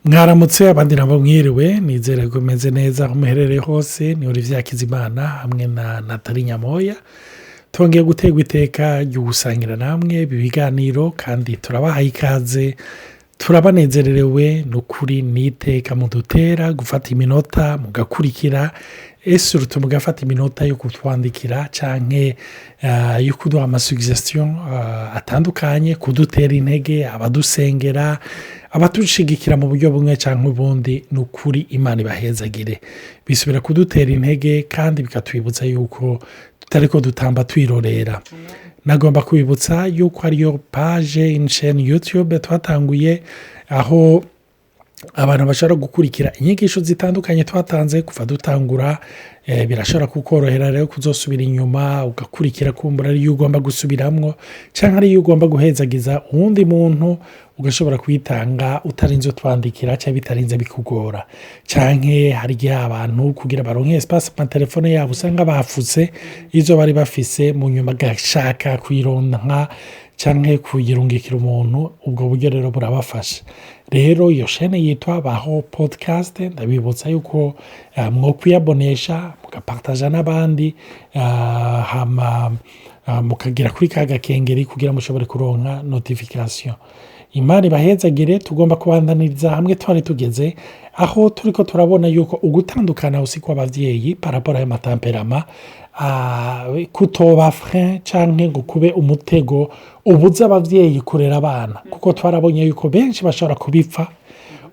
Mwaramutse, abandi nabo mwiriwe. Nizere ko umeze neza aho muherereye hose. Ni Olivier Hakizimana hamwe na Nathalie Nyamoya. Twongeye guterwa iteka ryo gusangira namwe ibi biganiro, kandi turabahaye ikaze, turabanezererewe. Ni ukuri, ni iteka mudutera gufata iminota mugakurikira, ese mugafata iminota yo kutwandikira cyangwa yo kuduha ama suggestions atandukanye, kudutera intege, abadusengera, abatushigikira mu buryo bumwe cyangwa ubundi. Ni ukuri, Imana ibahezagire. Bisubira kudutera intege kandi bikatwibutsa yuko tutari ko dutamba twirorera. Nagomba kubibutsa yuko ariyo page in YouTube twatanguye, aho abantu bashobora gukurikira inyigisho zitandukanye twatanze kuva dutangura. Birashobora kukorohera rero kuzosubira inyuma ugakurikira, kumbura ariyo ugomba gusubiramwo cyangwa ariyo ugomba guhezagiza uwundi muntu, ugashobora kuyitanga utarinze utwandikira cyangwa bitarinze bikugora. Cyangwa hari igihe abantu kugira baronke espace, amatelefone yabo usanga bafutse izo bari bafise, mu nyuma agashaka kuyironka cyangwa kuyirungikira umuntu. Ubwo buryo rero burabafasha. Rero iyo chaîne yitwa Baho Podcast. Ndabibutsa yuko mwo kwiyabonesha, mugapartaja n'abandi, hama mukagira kuri ka gakengeri kugira mushobore kuronka notification. Imana ibahezagire. Tugomba kubandaniriza hamwe twari tugeze, aho turi ko turabona yuko ugutandukana usi kw'ababyeyi par rapport y'ama tempéraments kutoba frein cyangwa ngo kube umutego ubuza ababyeyi kurera abana, kuko twarabonye yuko benshi bashobora kubipfa,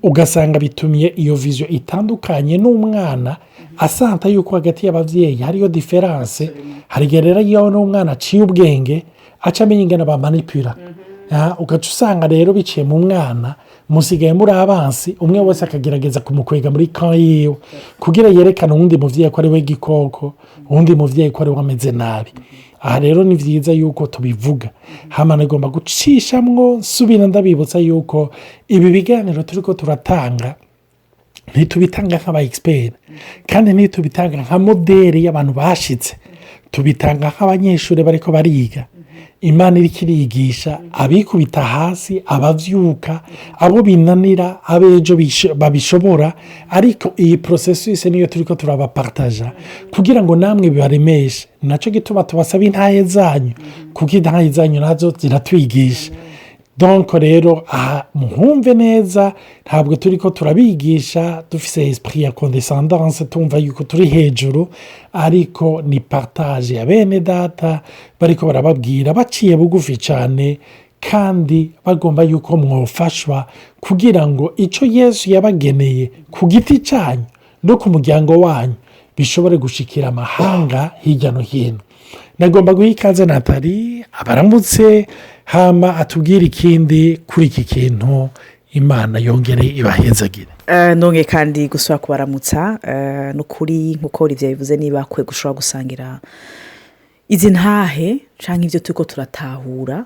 ugasanga bitumye iyo vision itandukanye n'umwana asanta yuko hagati y'ababyeyi hariyo différence. Hari igihe rero iyo n'umwana aciye ubwenge aca amenya ingene bamanipura, ugaca usanga rero biciye mu mwana musigaye muri abansi, umwe wese akagerageza kumukwega muri camp yiwe kugira yerekane uwundi muvyeyi ko ari we gikoko, uwundi muvyeyi ko ari we ameze nabi. Aha rero ni byiza yuko tubivuga. Hama nagomba gucishamwo nsubira ndabibutsa yuko ibi biganiro turiko turatanga ntitubitanga nk'aba experts, kandi ntitubitanga nka modèle y'abantu bashitse. Tubitanga nk'abanyeshuri bariko bariga. Imana iriko irigisha abikubita hasi, abavyuka, abo binanira, abejo babishobora. Ariko iyi processus niyo turiko turabapartaja kugira ngo namwe bibaremeshe. Nacyo gituma tubasaba intahe zanyu, kuko intahe zanyu nazo ziratwigisha. Donc rero aha muhumve neza, ntabwo turi ko turabigisha dufise esprit ya condescendance, tumva yuko turi hejuru, ariko ni partage ya bene data bariko barababwira baciye bugufi cyane, kandi bagomba yuko mwofashwa kugira ngo icyo Yesu yabageneye ku giti cyanyu no ku muryango wanyu bishobore gushikira amahanga hirya no hino. Nagomba guha ikaze Nathalie, abaramutse, hama atubwire ikindi kuri iki kintu. Imana yongere ibahezagire. Nongeye kandi gusubira kubaramutsa. Ni ukuri, nk'uko Olivier bivuze, niba kwe gushobora gusangira izi ntahe cyangwa ibyo turi ko turatahura,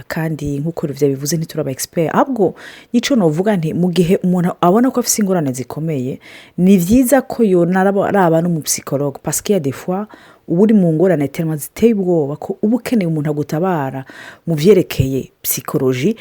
kandi nk'uko Olivier bivuze, ntituraba experts. Ahubwo n'icyo navuga nti mu gihe umuntu abona ko afite ingorane zikomeye, ni byiza ko yonaraba n'umu psychologue, parce que des fois uba uri mu ngorane tellement ziteye ubwoba ko uba ukeneye umuntu agutabara mu byerekeye psychologie,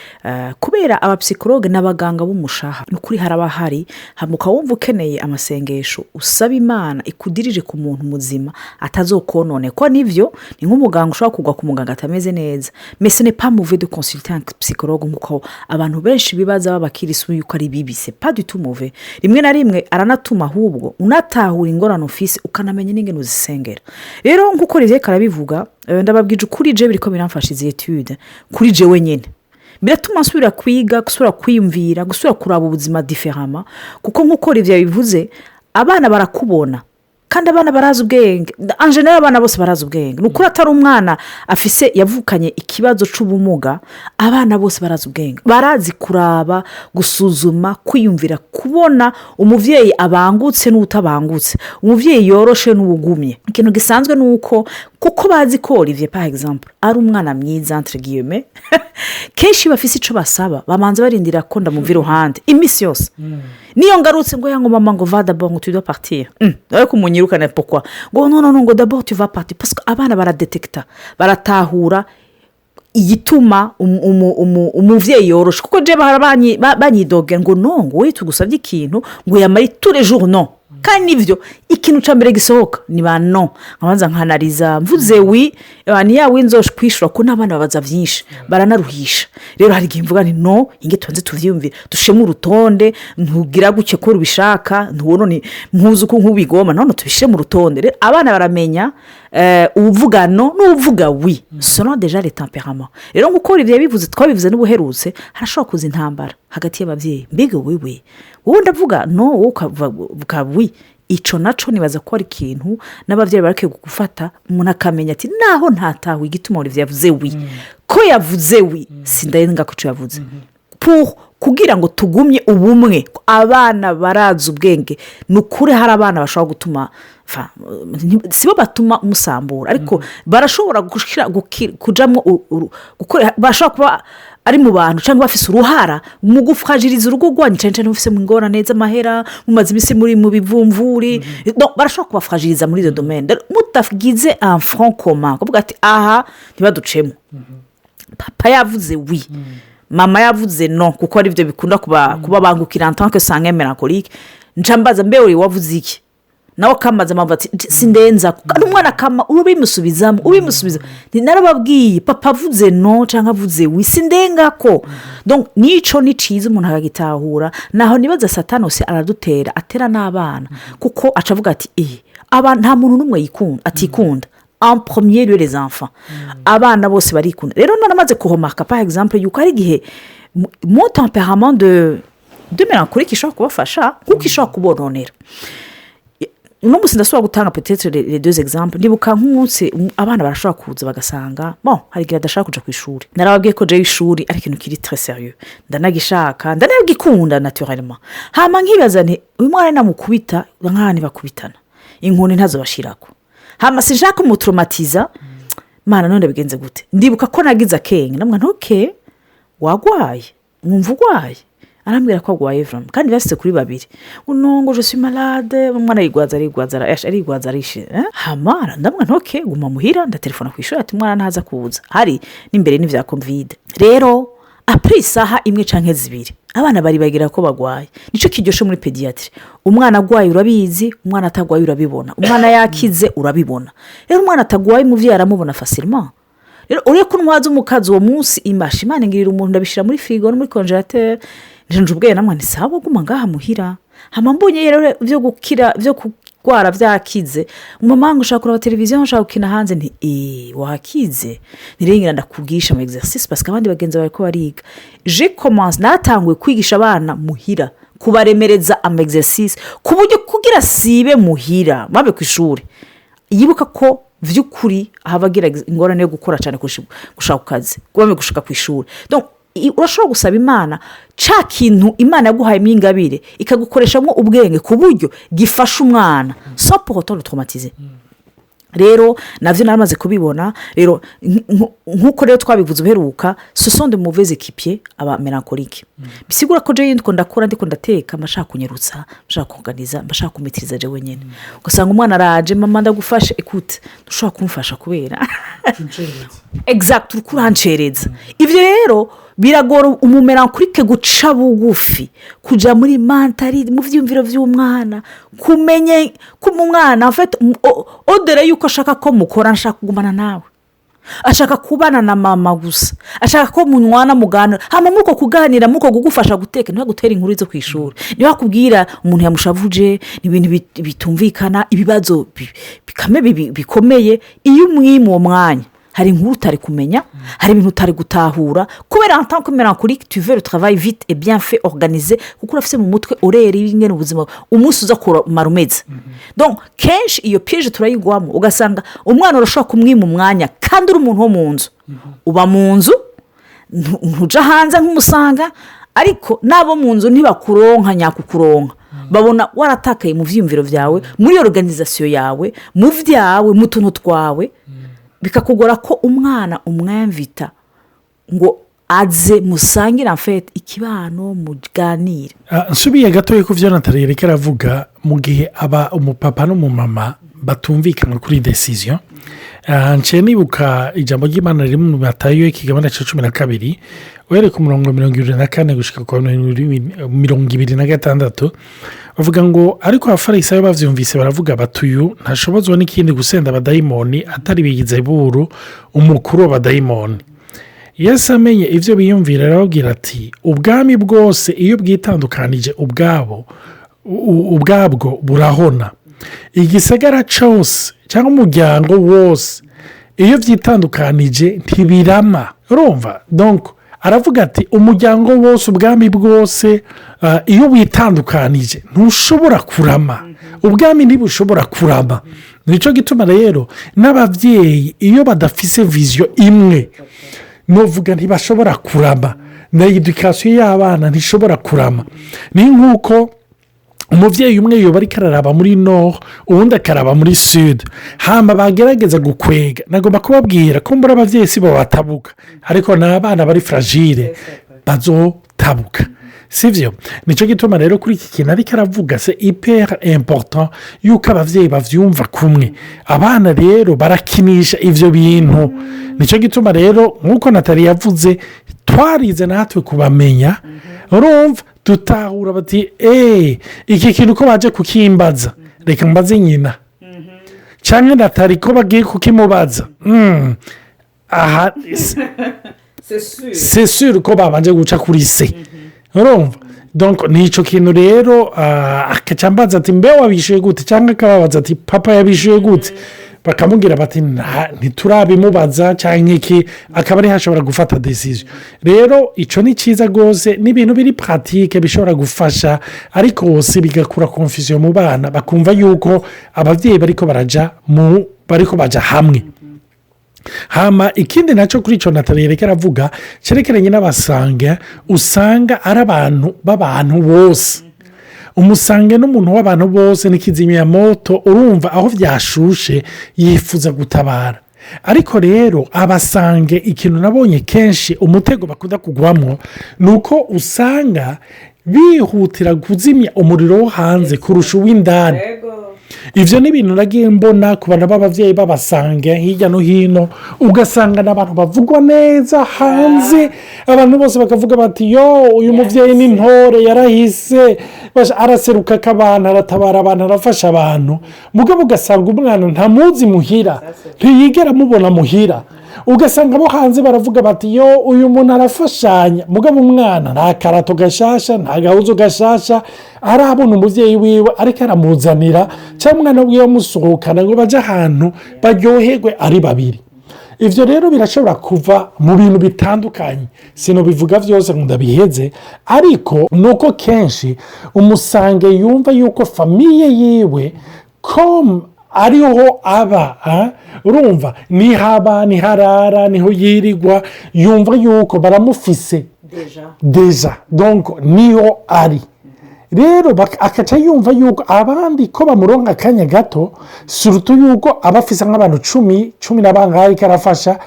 kubera aba psychologues ni abaganga b'umushaha. Ni ukuri haraba hari, ukaba wumva ukeneye amasengesho, usaba Imana ikudirije ku muntu muzima atazokonone, ko nibyo ni nk'umuganga ushobora kugwa ku muganga atameze neza. Mais ce n'est pas mauvais de consulter un psychologue, nk'uko abantu benshi bibaza b'abakirisitu yuko ari bibi. C'est pas du tout mauvais. Rimwe na rimwe aranatuma ahubwo unatahura ingorane ufise, ukanamenya n'ingene uzisengera. Rero nk'uko Olivier karabivuga, ndababwije ukuri, je biriko biramfasha izi études kuri jewe nyine, biratuma nsubira kwiga, gusubira kwiyumvira, gusubira kuraba ubuzima différemment, kuko nk'uko Olivier bivuze, abana barakubona, kandi abana barazi ubwenge. En général abana bose barazi ubwenge. Ni ukuri, atari umwana afise yavukanye ikibazo cy'ubumuga, abana bose barazi ubwenge, barazi kuraba, gusuzuma, kwiyumvira, kubona umubyeyi abangutse n'utabangutse, umubyeyi yoroshe n'uwugumye. Ikintu gisanzwe ni uko kuko bazi ko Olivier, par exemple, ari umwana mwiza, entre guillemets, kenshi iyo bafise icyo basaba bamanza barindira ko ndamumva iruhande. Iminsi yose niyo ngarutse ngo yango mama, ngo va d'abord, ngo tu dois partir, ariko umunyirukane, pourquoi? Ngo non, non, non, ngo d'abord tu vas partir, parce que abana baradetekita, baratahura. Igituma umuvyeyi yoroshe, kuko je bahora banyidogera ngo no, ngo we tugusabye ikintu, ngo yamare tous les jours non. Kandi nibyo, ikintu cya mbere gisohoka ni ba non. Nkabanza nkanariza, mvuze oui, ni ya oui nzoje kwishura, ko n'abana babaza byinshi, baranaruhisha. Rero hari igihe mvuga nti non, inge tubanze tuvyiyumvire, dushemo urutonde, ntugira gutya ko rubishaka, ntubona mpuzi uko nk'ubigoma none tubishyire mu rutonde. Rero abana baramenya uvuga non n'uvuga oui selon déjà les tempéraments. Rero nk'uko ibyo bivuze, twabivuze n'ubuherutse, harashobora kuza intambara hagati y'ababyeyi: mbega wewe, wowe ndavuga non, wowe ukavuga oui. Icyo nacyo nibaza ko ari ikintu n'ababyeyi barakwiye gufata, umuntu akamenya ati naho ntatawe igituma Olivier yavuze oui, ko yavuze oui, sindarenga ko icyo yavuze pour kugira ngo tugumye ubumwe. Abana barazi ubwenge, ni ukuri. Hari abana bashobora gutuma, si bo batuma umusambura, ariko barashobora kujyamo, barashobora kuba ari mu bantu cyangwa bafise uruhara mu gufashiriza urugo rwanyu, cyane cyane mufise mu ngorane z'amahera, mumaze iminsi muri mu bivumvuri. Barashobora kubafashiriza muri izo domaines mutagize un front commun, kuvuga ati aha ntibaducemo, papa yavuze oui, mama yavuze non, kuko aribyo bikunda kuba bangukira en tant que sanguin mélancolique. Mbaza: mbe uri wavuze iki? Nawe akambaza mpamvu, ati sindenza n'umwana akama ubimusubizamo, ubimusubiza. Narababwiye, papa avuze non cyangwa avuze oui, sindenga ko. N'icyo ni cyiza, umuntu akagitahura. Naho nibaza satanosi aradutera, atera n'abana, kuko acavuga ati iyi aba nta muntu n'umwe yikunda atikunda, en premier lieu les enfants. Abana bose barikunda. Rero naramaze kuhomaka, par exemple, yuko hari igihe mon tempérament de mélancolique ishobora kubafasha kuko ishobora kubononera. Uno munsi ndasubira gutanga peut-être les deux exemples. Ndibuka nk'umunsi abana barashobora kuza bagasanga, bon, hari igihe badashaka kujya ku ishuri. Narababwiye ko jewe ishuri ari ikintu kiri très sérieux, ndanagishaka, ndanagikunda naturellement. Hama nkibaza nti uyu mwana namukubita, nk'aha ntibakubitana inkoni, ntazo bashirako, hama sinshaka kumutraumatiza. Mana, none bigenze gute? Ndibuka ko nagize akenge, ndamubwira nti okay, wagwaye, mwumva urwaye? Arambwira ko arwaye vraiment, kandi basitse kuri babiri ngo ngo je suis malade. Umwana arigwaza, arigwaza, arigwaza, arishe. Hama ndamubwira nti okay, guma muhira. Ndatelefona ku ishuri ati umwana ntaza kuza, hari n'imbere n'ibya Covid. Rero après isaha imwe cyangwa 2, abana baribagira ko bagwaye. Nicyo kiryoshye muri pédiatrie: umwana arwaye urabizi, umwana atagwaye urabibona, umwana yakize urabibona. Rero umwana atagwaye, umubyeyi aramubona facilement. Rero urebe ko ntwaza umukazi uwo munsi, imasha Imana ingirira umuntu, ndabishyira muri frigo no muri congélateur. Nje ubwenge namwe ni sawa, guma ngaha muhira. Hama mbonye rero byo gukira, byo kurwara byakize: mama, ngo ushaka kureba televiziyo, ushaka gukina hanze? Nti eee, wakize, ntirengera ndakubwisha mu exercice, parce que abandi bagenzi bawe ko bariga. Je commence, natanguye kwigisha abana muhira, kubaremereza ama exercice, ku buryo kugira sibe muhira babe ku ishuri, yibuka ko by'ukuri haba agira ingorane yo gukora cyane gushaka ku kazi, kuba gushaka ku ishuri. Urashobora gusaba Imana cya kintu Imana yaguhayemo ingabire, ikagukoreshamo ubwenge ku buryo gifasha umwana sans pour autant traumatiser. Rero nabyo naramaze kubibona. Rero nk'uko rero twabivuze uheruka, ce sont de mauvais équipiers aba mélancoliques. Bisigura ko jewe ndiko ndakora, ndiko ndateka, mba nshaka kunyarutsa, nshaka kuganiza, mba nshaka kumaîtriza jewe nyine. Ugasanga umwana araje: mama, ndagufashe. Écoute, ntushobora kumufasha kubera exact uri kurancereza. Ibyo rero biragora umumélancolique guca bugufi, kujya muri mentalité, mu byiyumviro by'umwana, kumenya ko umwana au-delà y'uko ashaka ko mukora, ashaka kugumana nawe, ashaka kubana na mama gusa, ashaka ko munywana, muganira. Hano muri uko kuganira, muri uko kugufasha guteka, niba gutera inkuru zo ku ishuri, niba akubwira umuntu yamushavuje, ni ibintu bitumvikana, ibibazo bikomeye. Iyo umwima uwo mwanya, hari inkuru utari kumenya, hari ibintu utari gutahura, kubera en tant que mélancolique, tu veux le travail vite et bien fait, organisé, kuko urafite mu mutwe horaire y'ingene ubuzima umunsi uza kumara umeze. Donc kenshi iyo piège turayigwamo, ugasanga umwana urashobora kumwima umwanya kandi uri umuntu wo mu nzu, uba mu nzu, ntuja hanze nk'umusanga, ariko n'abo mu nzu ntibakuronka nyakukuronka, babona waratakaye mu byiyumviro byawe, muri organisation yawe, mu byawe, mu tuntu twawe. Bikakugora ko umwana umwemvita ngo aze musangire en fait ikibano, muganire. Nsubiye gatoya ku byo Nathalie yariko aravuga, mu gihe aba umupapa n'umumama Batumvikana kuri décision. Nciye nibuka ijambo ry'Imana riri mu Matayo, ikigabane cya 12, uhereye ku murongo 24 gushyika ku 26. Bavuga ngo: "Ariko Abafarisayo babyumvise baravuga bati: 'Uyu ntashobozwa n'ikindi gusenda abadayimoni atari Beyizeburu, umukuru w'abadayimoni.' Yesu amenye ibyo biyumvira, arababwira ati: 'Ubwami bwose iyo bwitandukanije ubwabo ubwabwo burahona. Igisagara cyose cyangwa umuryango wose iyo byitandukanije ntibirama.'" Urumva, donc aravuga ati: "Umuryango wose, ubwami bwose, iyo witandukanije ntushobora kurama, ubwami ntibushobora kurama." Nicyo gituma rero n'ababyeyi iyo badafise vision imwe, nuvuga ntibashobora kurama, na éducation y'abana ntishobora kurama. Ni nk'uko umubyeyi umwe yoba ariko araraba muri nord, uwundi akaraba muri sud, hamba bagerageza gukwega. Nagomba kubabwira ko mbura ababyeyi si bo batabuka, ariko ni abana bari fragiles bazotabuka, si byo? Nicyo gituma rero kuri iki kintu ariko aravuga, c'est hyper important yuko ababyeyi babyumva kumwe. Abana rero barakinisha ibyo bintu. Nicyo gituma rero, nk'uko Natali yavuze, twarize natwe kubamenya. Urumva, dutahura bati: "Eee, iki kintu ko baje kukimbaza, reka mbaze nyina." Cyangwa Natali ko bagiye kukimubaza, aha c'est sûr ko babanje guca kuri se. Urumva, donc ni icyo kintu rero. Akaca ambaza ati: "Mbe wabishyuye gute?" Cyangwa akababaza ati: "Papa yabishyuye gute?" Bakamubwira bati: "Ntiturabimubaza" cyangwa iki, akaba ariho ashobora gufata décision. Rero icyo ni cyiza rwose, ni ibintu biri pratique bishobora gufasha, ariko hose bigakura confusion mu bana, bakumva yuko ababyeyi bariko barajya mu bariko bajya hamwe. Hama ikindi nacyo kuri icyo Natali yereka aravuga cyerekeranye n'abasanguins, usanga ari abantu b'abantu bose. Umusanguin n'umuntu w'abantu bose, ni kizimyamoto. Urumva, aho byashushe yifuza gutabara. Ariko rero abasanguins, ikintu nabonye kenshi, umutego bakunda kugwamo ni uko usanga bihutira kuzimya umuriro wo hanze kurusha uw'indani. Ibyo ni ibintu nagiye mbona ku bantu b'ababyeyi b'abasanguins hirya no hino. Ugasanga ni abantu bavugwa neza hanze, abantu bose bakavuga bati: "Yo, uyu mubyeyi ni intore, yarahise araseruka akabana, aratabara abantu, arafasha abantu." Mugabo ugasanga umwana ntamuzi muhira, ntiyigera amubona muhira. Ugasanga abo hanze baravuga bati: "Yo, uyu muntu arafashanya." Mugabo umwana nta karato gashasha, nta gahuzu gashasha arabona umubyeyi wiwe ariko aramuzanira, cyangwa umwana wiwe amusohokana ngo bajye ahantu baryoherwe ari babiri. Ibyo rero birashobora kuva mu bintu bitandukanye, bivuga byose ngo ndabiheze, ariko ni uko kenshi umusanguin yumva yuko famille yiwe ko ariho aba. Urumva, niho aba, niho arara, niho yirirwa, yumva yuko baramufise déjà, donc niho ari. Rero akaca yumva yuko abandi ko bamuronka akanya gato, surtout yuko aba afise nk'abantu 10, cumi na bangahe ariko arafasha,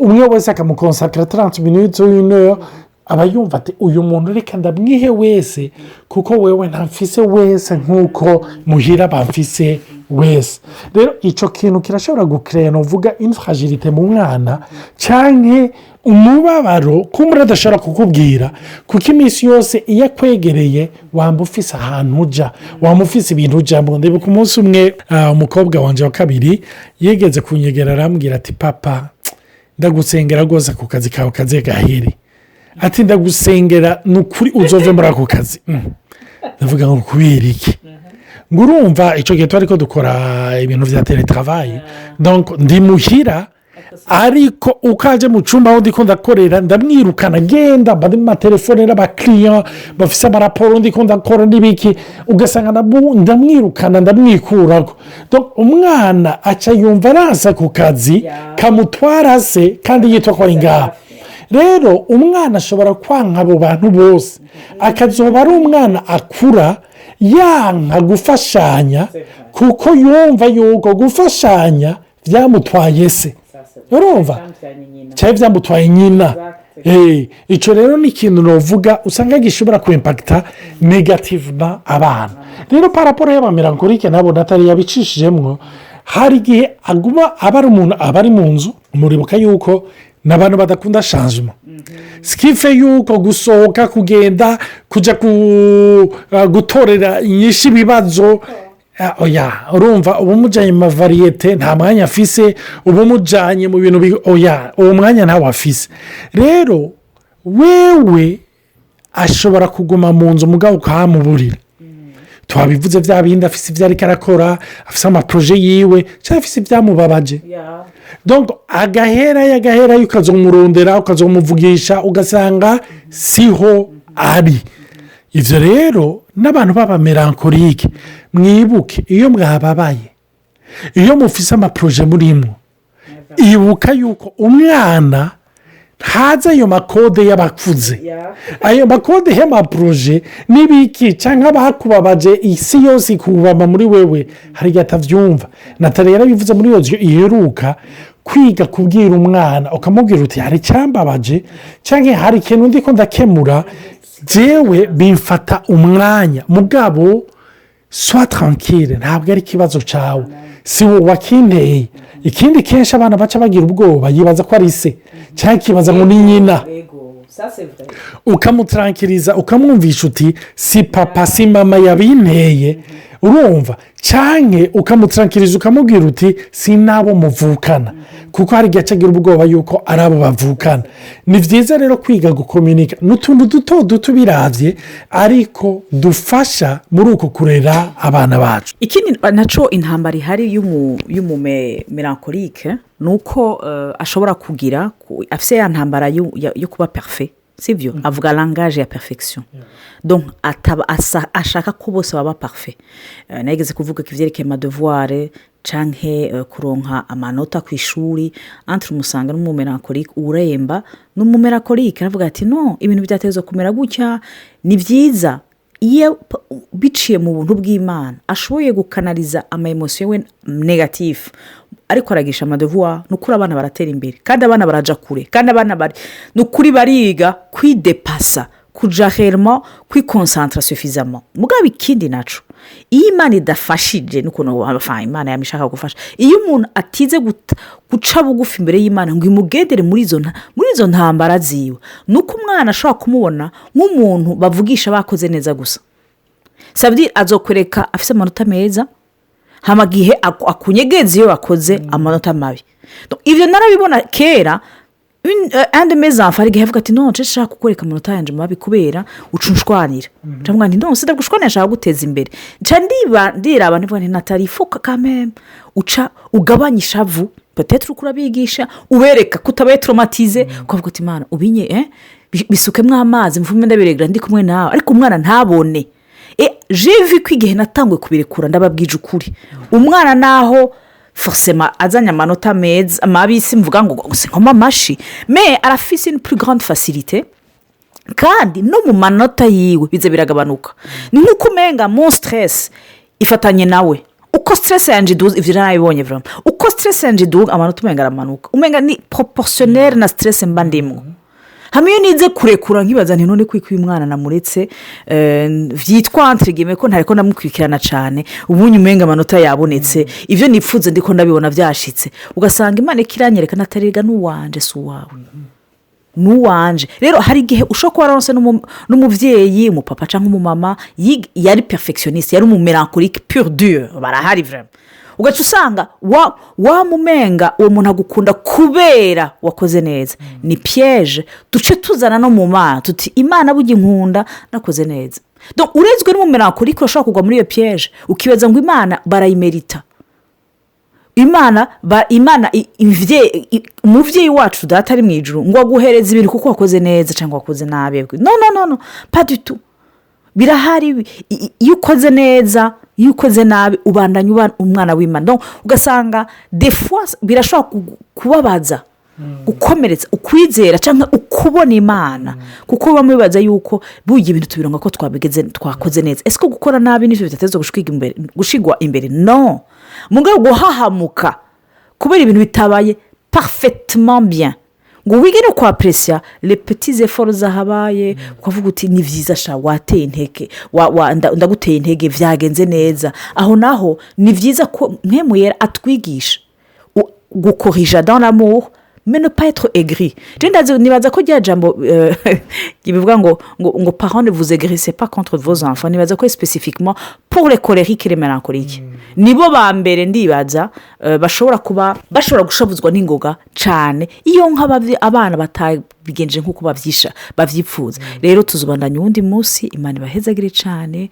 umwe wese akamukonsakara 30 minutes, une, aba yumva ati: "Uyu muntu reka ndamwihe wese, kuko wewe ntamfise wese nk'uko muhira bamfise wese." Rero icyo kintu kirashobora gukereya, uvuga une fragilité mu mwana cyangwa umubabaro kumbura adashobora kukubwira, kuko iminsi yose iyo akwegereye waba ufise ahantu ujya, waba ufise ibintu ujyamo. Ndibuka umunsi umwe, umukobwa wanjye wa kabiri yigeze kunyegera, arambwira ati: "Papa, ndagusengera rwose ku kazi kawe kaze gahere." Ati: "Ndagusengera ni ukuri uzove muri ako kazi." Ndavuga ngo: "Kubera iki?" Ngo: "Urumva, icyo gihe turi ko dukora ibintu bya télétravail, ndi muhira, ariko uko aje mu cyumba aho ndi ndakorera ndamwirukana: 'Genda, mba ndi mu matelefone n'abakiriya bafite amaraporo, ndi ndakora n'ibiki.' Ugasanga ndamwirukana, ndamwikuraho." Umwana aca yumva araza ku kazi kamutwara se kandi yitwa ko ari ngaha. Rero umwana ashobora kwanka abo bantu bose, akazoba ari umwana akura yanka gufashanya, kuko yumva yuko gufashanya byamutwaye se, urumva, cyangwa byamutwaye nyina. Icyo rero ni ikintu navuga usanga gishobora kwempakita négativement abana. Rero par rapport y'abamélancoliques, nabo Natali yabicishijemo. Hari igihe aguma aba ari umuntu aba ari mu nzu. Muribuka yuko n'abantu badakunda changement, ce qui fait yuko gusohoka, kugenda, kujya gutorera inyinshi ibibazo, oya. Urumva, uba umujyanye mu ma variétés, nta mwanya afise. Uba umujyanye mu bintu, oya, uwo mwanya ntawe afise. Rero wewe ashobora kuguma mu nzu, mugabo ukahamuburira. Twabivuze bya bindi, afise ibyo ariko arakora, afise ama projets yiwe cyangwa afise ibyamubabaje. Agaherayo, agaherayo, ukazamurondera, ukazamuvugisha, ugasanga siho ari. Ibyo rero n'abantu b'aba mélancoliques, mwibuke, iyo mwababaye, iyo mufise ama projets murimo, ibuka yuko umwana ntazi ayo ma codes y'abakuze, ayo ma codes y'ama projets n'ibiki, cyangwa abakubabaje, isi yose ikubama muri wewe, hari igihe atabyumva. Natali yarabivuze muri iyo nzu iheruka, kwiga kubwira umwana, ukamubwira uti: "Hari icyambabaje cyangwa hari ikintu ndi ko ndakemura, jewe bimfata umwanya, mugabo sois tranquille, ntabwo ari ikibazo cyawe, si wowe wakinteye." Ikindi, kenshi abana baca bagira ubwoba, yibaza ko ari se cyangwa akibaza ngo ni nyina. Ukamutarankiriza, ukamwumvisha uti: "Si papa, si mama yabinteye." Urumva, cyangwa ukamutarankiriza, ukamubwira uti: "Si n'abo muvukana", kuko hari igihe agira ubwoba yuko ari abo bavukana. Ni byiza rero kwiga gukominika. Ni utuntu duto duto ubirabye, ariko dufasha muri uko kurera abana bacu. Ikindi nacyo, intambara ihari y'umu mélancolique ni uko ashobora kugira, afite ya ntambara yo kuba parfait, sibyo? Avuga langage ya perfection, donc ashaka ko bose baba parfaits. Nageze kuvuga ko ibyerekeye ama devoirs canke kuronka amanota ku ishuri, entre umu sanguin n'umu mélancolique, uremba n'umu mélancolique aravuga ati: "No, ibintu byateza kumera gutya." Ni byiza iyo biciye mu buntu bw'Imana ashoboye gukanariza ama émotions we négatives, ariko aragisha ama devoirs. Ni ukuri, abana baratera imbere, kandi abana baraja kure, kandi abana bari, ni ukuri, bariga kwidepasa, kuja hermo, kwikonsantara suffisamment. Mugabo ikindi naco, iyo Imana idafashije, n'ukuntu Imana yamishaka gufasha, iyo umuntu atize guca bugufi imbere y'Imana ngo imugendere muri izo ntambara ziwe, ni uko umwana ashobora kumubona nk'umuntu bavugisha bakoze neza gusa. Sabidi azokwereka afite amanota meza, hama gihe akunyegeza iyo wakoze amanota mabi. Ibyo narabibona kera. Andi meza hari igihe avuga ati: "Non, nshaka kukwereka amanota yanjye mabi kubera uca unshwanira." Ndavuga nti: "Non, sindagushwanira, nshaka guteza imbere." Nca ndiraba, ndivuga nti: "Natali, ifuka kameme uca ugabanya ishavu." Peut-être uko urabigisha, ubereka ko utabaye traumatisé, ukavuga uti: "Imana ubinye bisukemo amazi, mvume ndabiregera, ndi kumwe nawe." Ariko umwana ntabone. J'ai vu ko igihe natangwe kubirekura, ndababwije ukuri, umwana naho forcément azanye amanota meza, mabi, simvuga ngo nkoma amashi, mais arafise une plus grande facilité, kandi no mu manota yiwe biza biragabanuka. Ni nk'uko umenga mon stress ifatanye nawe. Uko stress yanjye iduga, ibyo narabibonye vraiment, uko stress yanjye iduga, amanota umenga aramanuka, umenga ni proportionnel na stress mba ndimwo. Hamwe iyo nize kurekura, nkibaza nti: "None kwiko uyu mwana namuretse, byitwa entirigime ko ntareko ndamukurikirana cyane, ubundi umenga amanota yabonetse, ibyo nipfuze ndiko ndabibona byashitse." Ugasanga Imana ikiranyereka natarega n'uwanje, si uwawe, n'uwanje. Rero hari igihe ushobora kuba waronse n'umubyeyi, umupapa cyangwa umumama yari perfectionniste, yari umu mélancolique pur dur, barahari vraiment. Ugaca usanga wamumenga uwo muntu agukunda kubera wakoze neza. Ni piège duce tuzana no mu Mana, tuti: "Imana bujya inkunda nakoze neza." Urezwe n'umu mélancolique, urashobora kugwa muri iyo piège, ukibaza ngo Imana barayimerita, Imana umubyeyi wacu Data ari mu ijuru ngo aguhereze ibintu kuko wakoze neza cyangwa wakoze nabi. Non, non, non, non, pas du tout. Birahari, iyo ukoze neza, iyo ukoze nabi, ubandanya uba umwana w'Imana. Ugasanga des fois birashobora kubabaza, gukomeretsa ukwizera cyangwa ukubona Imana, kuko bamwe bibaza yuko burya ibintu tubironga ko twabigeze, twakoze neza. Ese ko gukora nabi nibyo bidateza gushigwa imbere? No mu rwego guhahamuka kubera ibintu bitabaye parfaitement bien. Ngo wige no kwapprécier les petits efforts zahabaye, ukavuga uti: "Ni byiza sha, wateye intege, ndaguteye intege, byagenze neza." Aho naho ni byiza ko Mpwemu Yera atwigisha gucorriger dans l'amour, mais ne pas être aigri. Je ndazi, nibaza ko rya jambo bivuga ngo "Parents, ne vous aigrissez pas contre vos enfants", nibaza ko spécifiquement pour les colériques et les mélancoliques, nibo ba mbere ndibaza bashobora kuba bashobora gushavuzwa n'ingoga cyane iyo abana batabigenje nk'uko babyipfuza. Rero tuzubandanya uwundi munsi. Imana ibahezagire cyane,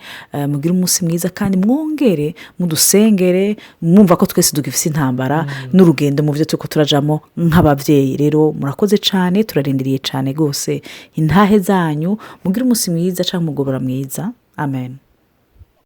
mugire umunsi mwiza kandi mwongere mudusengere, mwumva ko twese dugifite intambara n'urugendo mu byo turi turajamo nk'ababyeyi. Rero murakoze cyane, turarindiriye cyane rwose intahe zanyu. Mugire umunsi mwiza cyangwa umugoroba mwiza. Amen.